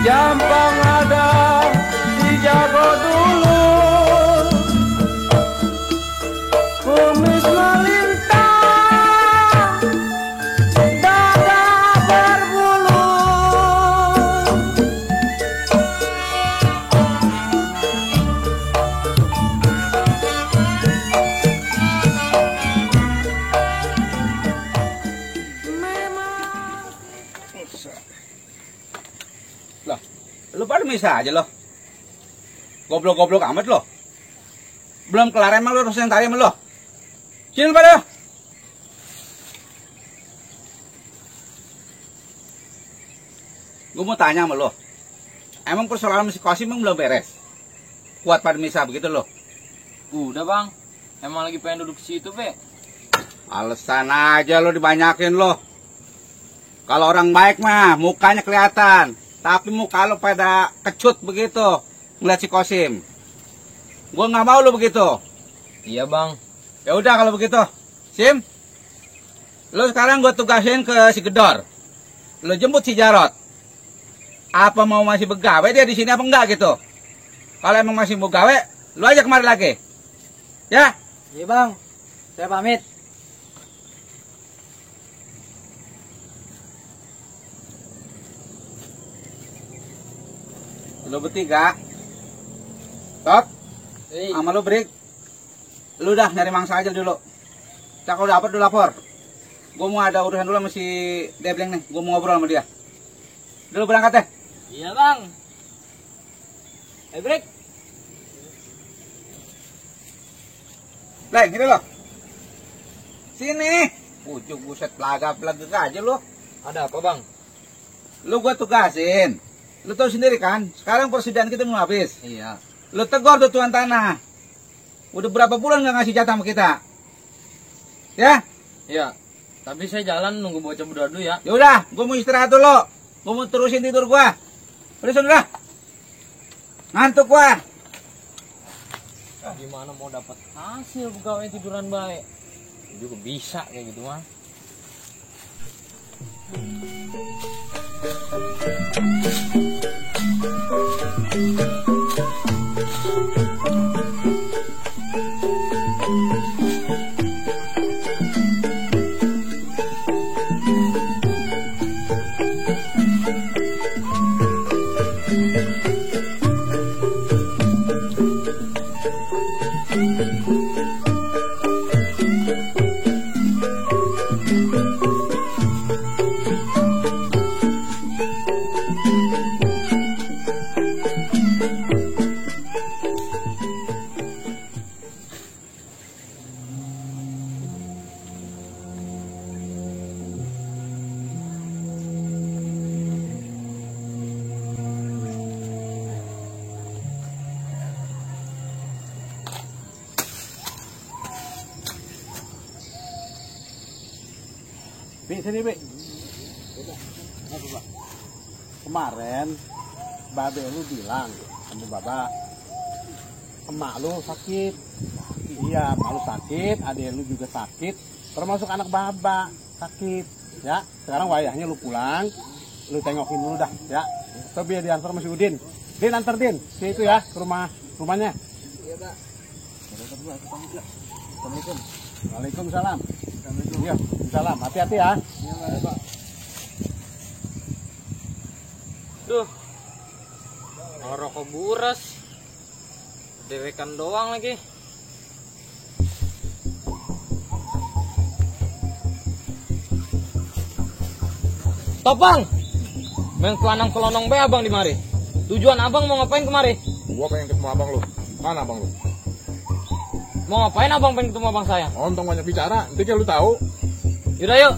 Jampang ada di Jago dulu, kumis melintang, dada berbulu. Loh, lu pada bisa aja loh. Goblok-goblok amat loh. Belum kelar emang lu urusan tadi sama lo. Sini lu pada. Gue mau tanya sama lo. Emang persoalan si Kosim emang belum beres? Kuat pada misa begitu loh. Udah bang, emang lagi pengen duduk situ be. Alasan aja lo dibanyakin lo. Kalau orang baik mah mukanya kelihatan. Tapi muka lo pada kecut begitu ngeliat si Kosim. Gue nggak mau lo begitu. Iya bang. Ya udah kalau begitu, Sim, lo sekarang gue tugasin ke si Gedor. Lo jemput si Jarot. Apa mau masih begawe dia di sini apa enggak gitu? Kalau emang masih mau gawe, lo aja kemari lagi. Ya? Iya bang, saya pamit. Lo bertiga, Top, sama lo Brik, lu dah nyari mangsa aja dulu. Cak kalau dapet lu lapor. Gue mau ada urusan dulu sama si Debleng nih, gue mau ngobrol sama dia. Dulu berangkat deh. Iya bang. Brik. Leng, ini lo. Sini. Ujuk buset pelagap-pelagap aja lo. Ada apa bang? Lu gue tugasin. Lu tahu sendiri kan, sekarang persidangan kita mau habis. Iya. Lu tegur tuh tuan tanah. Udah berapa bulan nggak ngasih jatah sama kita? Ya? Iya. Tapi saya jalan nunggu bocah muda dulu ya. Ya udah, gue mau istirahat dulu. Gue mau terusin tidur gue. Udah saudara. Ngantuk gue. Gimana mau dapat hasil pegawai tiduran baik? Juga bisa kayak gitu mah. Bi, sini Bi. Kemarin babe lu bilang sama baba, emak lu sakit. Iya, emak lu sakit, adik lu juga sakit, termasuk anak baba sakit. Ya, sekarang wayahnya lu pulang, lu tengokin dulu dah, ya. Coba biar diantar sama si Udin. Din, antar Din, si itu ya, ke rumahnya. Iya Pak. Assalamualaikum. Waalaikumsalam. Iya, salam. Hati-hati ya. Iya Pak. Duh, rokok buras, dewekan doang lagi. Topang, main kelonong be abang di mari. Tujuan abang mau ngapain kemari? Gua pengen ketemu abang lu. Mana abang lu? Mau ngapain abang pengen ketemu abang saya? Ontong banyak bicara, nanti kayak lu tahu. Yaudah yuk.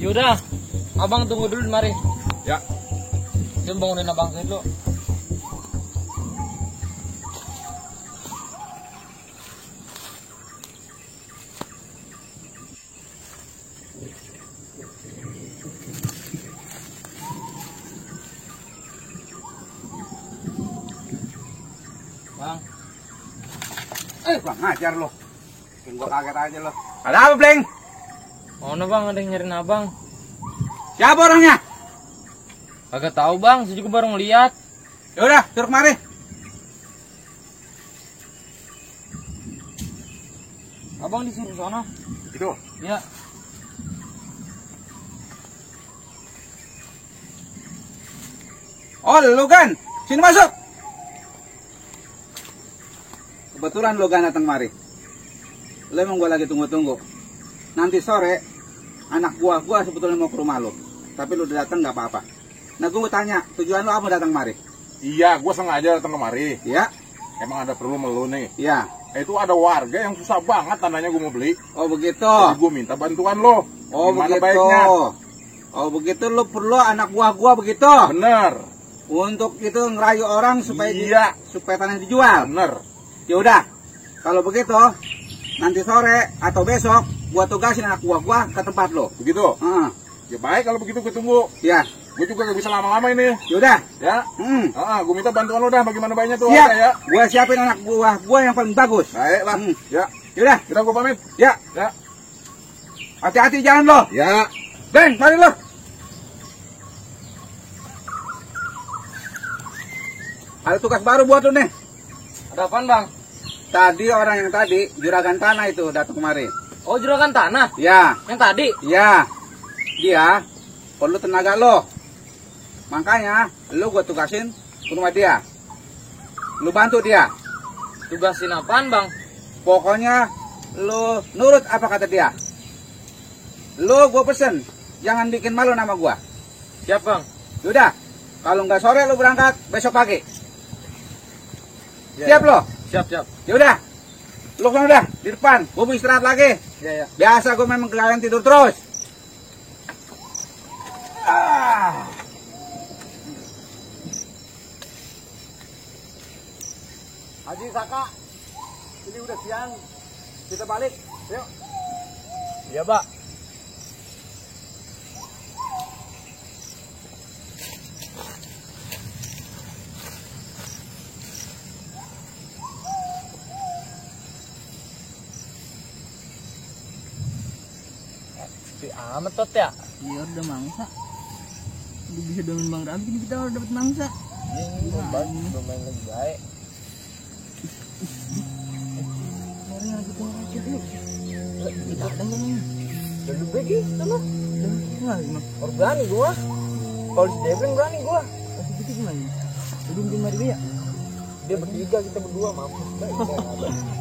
Yaudah, abang tunggu dulu di mari. Ya. Saya bangunin abang saya dulu. Bang. Bang, ngajar lo. Bikin gua kaget aja lo. Ada apa, Bleng? Oh, no bang, ada yang nyariin abang. Siapa orangnya? Kagak tahu bang, saya juga baru ngeliat. Ya udah, suruh kemari. Abang disuruh sono. Itu. Ya. Oh, lu kan? Sini masuk. Kebetulan lu kan datang kemari. Lu emang gua lagi tunggu-tunggu. Nanti sore, anak gua sebetulnya mau ke rumah lu. Tapi lu udah datang nggak apa-apa. Nah, gua mau tanya, tujuan lu apa datang kemari? Iya, gua sengaja datang kemari. Ya? Emang ada perlu sama lu nih. Ya. Itu ada warga yang susah banget tandanya gua mau beli. Oh, begitu. Jadi gua minta bantuan lo. Oh, Gimana begitu. baiknya? Oh, begitu lu perlu anak gua begitu. Bener. Untuk itu ngerayu orang supaya Iya. supaya tanah dijual. Bener. Ya udah. Kalau begitu, nanti sore atau besok gua tugasin anak gua ke tempat lo. Begitu. Heeh. Ya baik kalau begitu gue tunggu. Ya. Gue juga gak bisa lama-lama ini. Ya udah. Ya. Gue minta bantuan lo dah bagaimana baiknya tuh Siap. warga ya. Gua siapin anak gua yang paling bagus. Baiklah. Ya. Ya udah. Kita gue pamit. Ya. Ya. Hati-hati di jalan lo. Ya. Ben, mari lo. Ada tugas baru buat lo nih. Ada apaan bang? Tadi orang yang tadi juragan tanah itu datang kemari. Oh juragan tanah? Ya. Yang tadi? Ya. Dia perlu tenaga lo. Makanya lo gua tugasin ke rumah dia. Lo bantu dia. Tugasin apaan bang? Pokoknya lo nurut apa kata dia. Lo gua pesen jangan bikin malu nama gua. Siap bang. Yaudah. Kalau nggak sore lo berangkat besok pagi. Ya, Siap lo? Siap. Yaudah. Lo kan udah di depan. Gua mau istirahat lagi. Ya. Biasa gua memang kalian tidur terus. Haji Saka, ini udah siang, kita balik, yuk. Iya pak. Sepi amat tot ya. Iya udah mangsa. Udah bisa dengan Bang Rabi kita udah dapat mangsa. Bang, udah main lagi baik. Mari lagi tuh aja yuk. Kita ada yang Udah lu pergi sana. Wah, gimana? Orang berani gua. Kalau si Devin berani gua. Masih gitu gimana? Udah mungkin mari ya. Dia bertiga kita berdua mampus.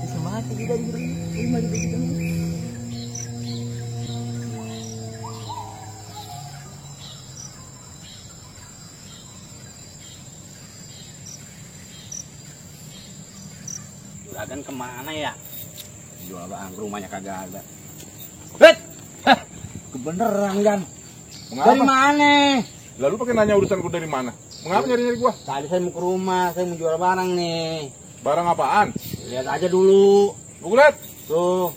Bisa mati kita di sini. Ini mari kita. Juragan kemana ya? Jual bang, rumahnya kagak ada. Kebeneran kan? Mengapa? Dari mana? Lalu pakai nanya urusan gue dari mana? Mengapa nyari-nyari gua? Tadi saya mau ke rumah, saya mau jual barang nih. Barang apaan? Lihat aja dulu. Gue liat. Tuh,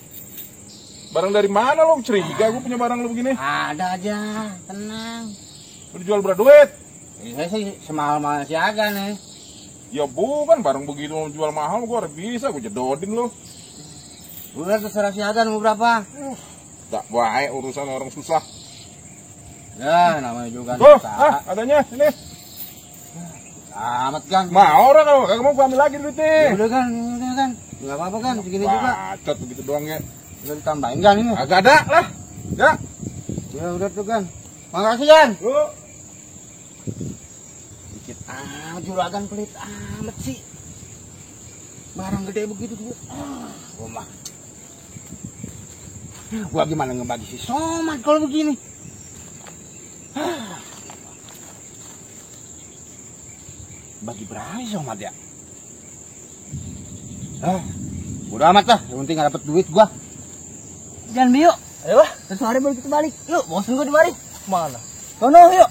Barang dari mana lo? Curiga gue punya barang lo begini. ada aja, tenang. Lo dijual berapa duit? Saya sih semahal-mahal siaga nih. Ya bukan, barang begitu mau jual mahal gue harus bisa, gue jedodin lo. Udah terserah siaga mau berapa? Tak baik urusan orang susah. Ya, namanya juga Tuh, usaha. adanya ini. Amat kan. Mau orang kalau kagak mau gue ambil lagi Ya duitnya. udah kan, nggak apa-apa kan, segini juga. Bacot begitu doang ya. Udah ditambahin kan ini? Agak ada lah. Ya. Ya udah tuh kan. Makasih kan. Tuh. Dikit amat juragan pelit amat sih. Barang gede begitu tuh. Gua mah. Gua gimana ngebagi si Somad kalau begini? Bagi berapa sih Somad ya? Udah amat lah, yang penting gak dapet duit gua. Jangan yuk. Ayo lah. Sore baru kita balik. Yuk, bosan gua di mari. Mana? Sono yuk.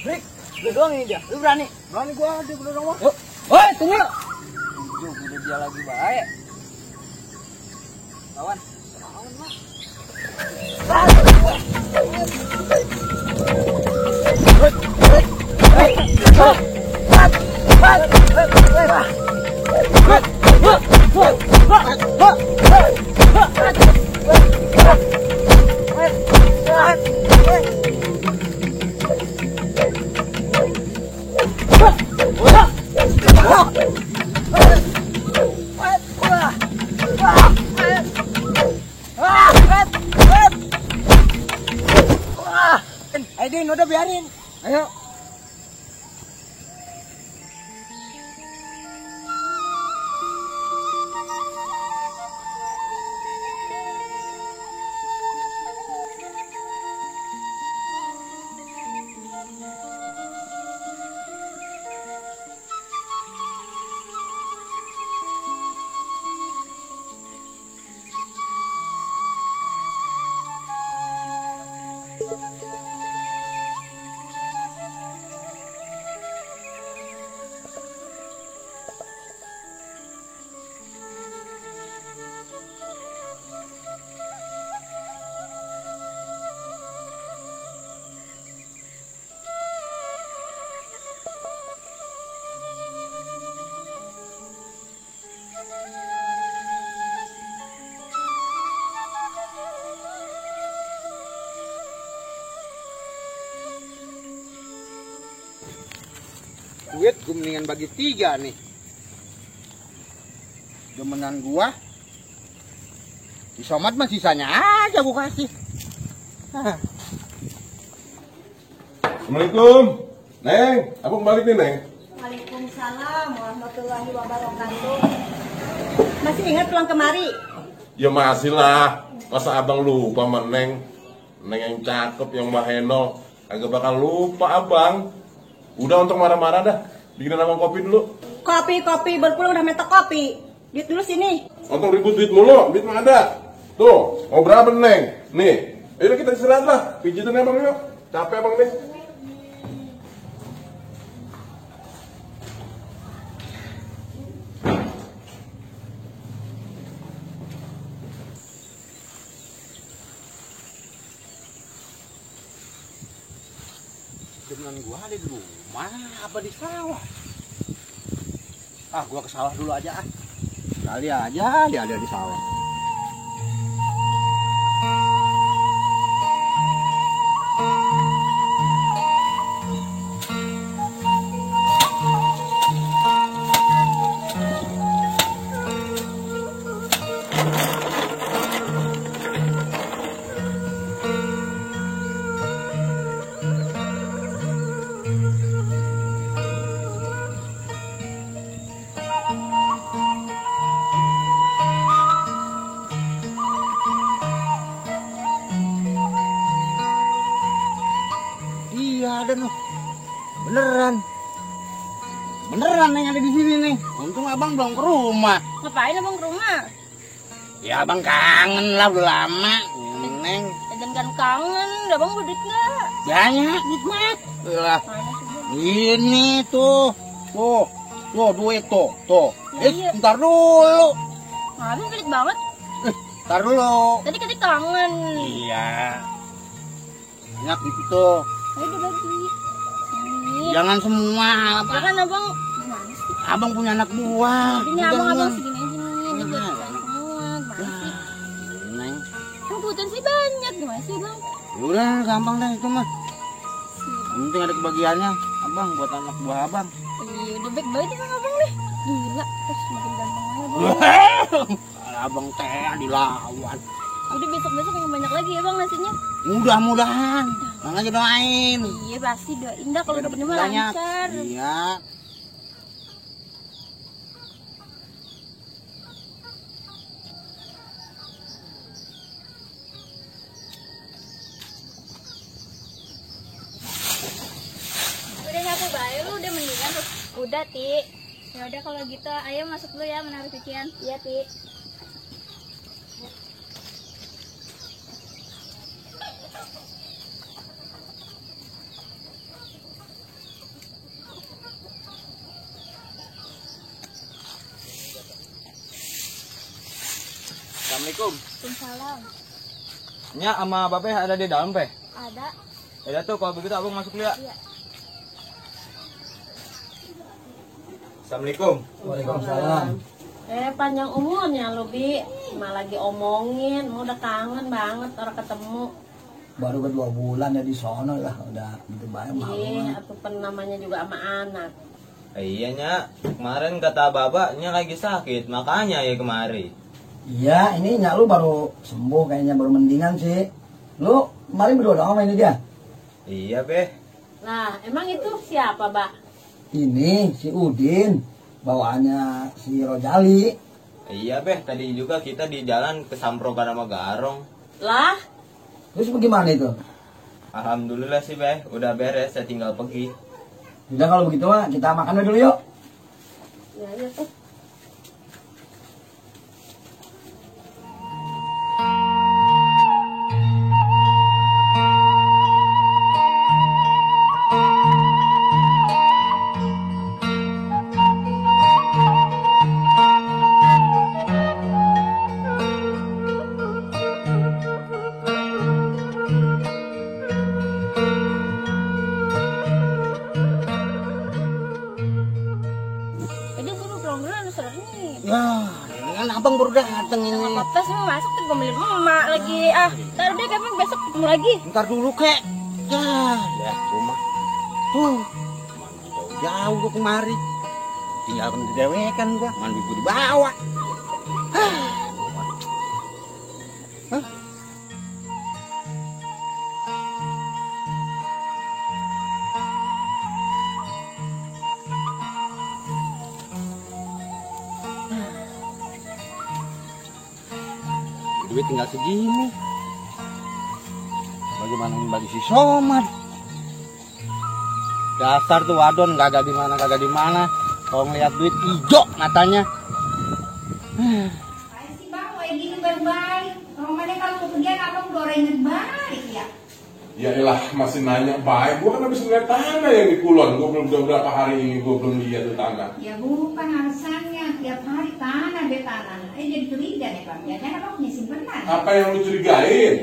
Rick, lu doang ini dia. Lu berani? Berani gua dia bener doang. Yuk. Woi, tunggu. Udah dia lagi baik. Kawan. Ayo, udah biarin. Ayo. Duit gue mendingan bagi 3 nih. Demenan gua. Di somat mah sisanya aja gua kasih. Assalamualaikum. Neng, abang balik nih, Neng. Waalaikumsalam warahmatullahi wabarakatuh. Masih ingat pulang kemari? Ya masih lah. Masa abang lupa sama Neng? Neng yang cakep, yang maheno. Agak bakal lupa abang. Udah untuk marah-marah dah. Bikinin abang kopi dulu. Kopi berpulang udah minta kopi. Duit dulu sini. Untung ribut duit mulu, duit mah ada. Tuh, mau berapa Neng? Nih, ayo kita istirahat lah. Pijitin abang yuk. Capek abang nih. Demenan gua ada di rumah apa di sawah? Ah, gua ke sawah dulu aja ah. Kali aja dia ada di sawah. Iya ada noh. Beneran Neng ada di sini nih. Untung abang belum ke rumah. Ngapain abang ke rumah? Ya abang kangen lah udah lama. Neng. Jangan kangen, abang mau duit nggak? Banyak duit mah. Lah. Mana sih bang? Ini tuh. Tuh duit tuh. Iya. Ntar dulu. Abang pelit banget. Ntar dulu. Tadi katanya kangen. Iya. Banyak di situ. Ayo udah bagi. Ini. Jangan semua. Ya kan abang gimana sih? Abang punya anak buah. Ini abang segini aja nih. Ini buat Jangan. kita semua. Gimana sih? Neng. Kan kebutuhan sih banyak. Gimana sih bang? Udah gampang deh itu mah. Yang penting ada kebagiannya. Abang buat anak buah abang. Iya udah baik banget sama abang nih. Gila, terus makin ganteng aja bang. Abang teh dilawan. Udah besok-besok yang banyak lagi ya bang nasinya. Mudah-mudahan. Bang aja doain. Iya pasti doain dah kalau dapetnya mah Banyak. lancar. Iya. Udah nyapu bayi lu udah mendingan tuh. Udah Ti. Ya udah kalau gitu ayo masuk dulu ya menaruh cucian. Iya Ti. Assalamualaikum. Waalaikumsalam. Nya sama Babe ada di dalam, Pe? Ada. Ya tuh kalau begitu abang masuk dulu ya. Iya. Assalamualaikum. Waalaikumsalam. Panjang umurnya lu, Bi. Malah lagi omongin, mau udah kangen banget orang ketemu. Baru ke 2 bulan ya di sono lah, udah gitu banyak mau. Iya, atau namanya juga sama anak. Iya nya, kemarin kata babaknya lagi sakit, makanya ya kemari. Iya, ini nyak lu baru sembuh kayaknya, baru mendingan sih. Lu kemarin berdua doang sama ini dia? Iya, Be. Nah, emang itu siapa, Mbak? Ini si Udin, bawaannya si Rojali. Iya, Be. Tadi juga kita di jalan kesamprokan sama Garong. Lah, Terus bagaimana itu? Alhamdulillah sih, Be. Udah beres, saya tinggal pergi. Udah kalau begitu mah kita makan dulu yuk. ya iya tuh. Jadi buru pulang dulu anu surat nih. Ya, ini kan abang baru dateng ini. Apa sih mau masuk tuh gue beli emak lagi. Ah, ntar deh kapan besok ketemu lagi. Ntar dulu kek. Ya rumah. Mandi jauh gua kemari. Tinggal di dewekan gua, mandi gua dibawa. Duit tinggal segini. Bagaimana bagi si Somad? Dasar tuh wadon kagak di mana. Kalau ngeliat duit ijo matanya. Si bang, kayak gini baik-baik. Romanya kalau kemudian abang gorengin baik ya. Ya elah, masih nanya baik. Gua kan habis ngeliat tanah yang di Kulon. Gua belum udah berapa hari ini gua belum lihat tuh tanah. Ya bukan alasannya. Tiap hari tanah deh tanah. Jadi curiga nih bang. Biasanya abang punya simpenan. Apa yang lu curigain?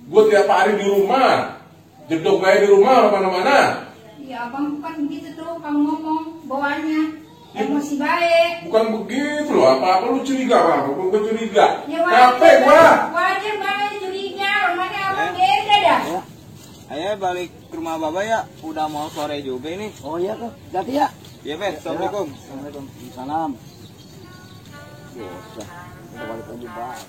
Gua tiap hari di rumah. Jedok kayak di rumah mana-mana. Ya abang bukan begitu tuh. Kamu ngomong bawaannya. Emosi baik. Bukan begitu loh. Apa-apa lu curiga, Bang. Gua curiga. Ya Capek gua. wajar banget curiga. Romanya abang beda dah. Ayo balik ke rumah Baba ya. Udah mau sore juga ini. Oh iya tuh, hati ya. Iya, Be. Assalamualaikum. Assalamualaikum. Salam. Biasa. Udah balik lagi, Bang.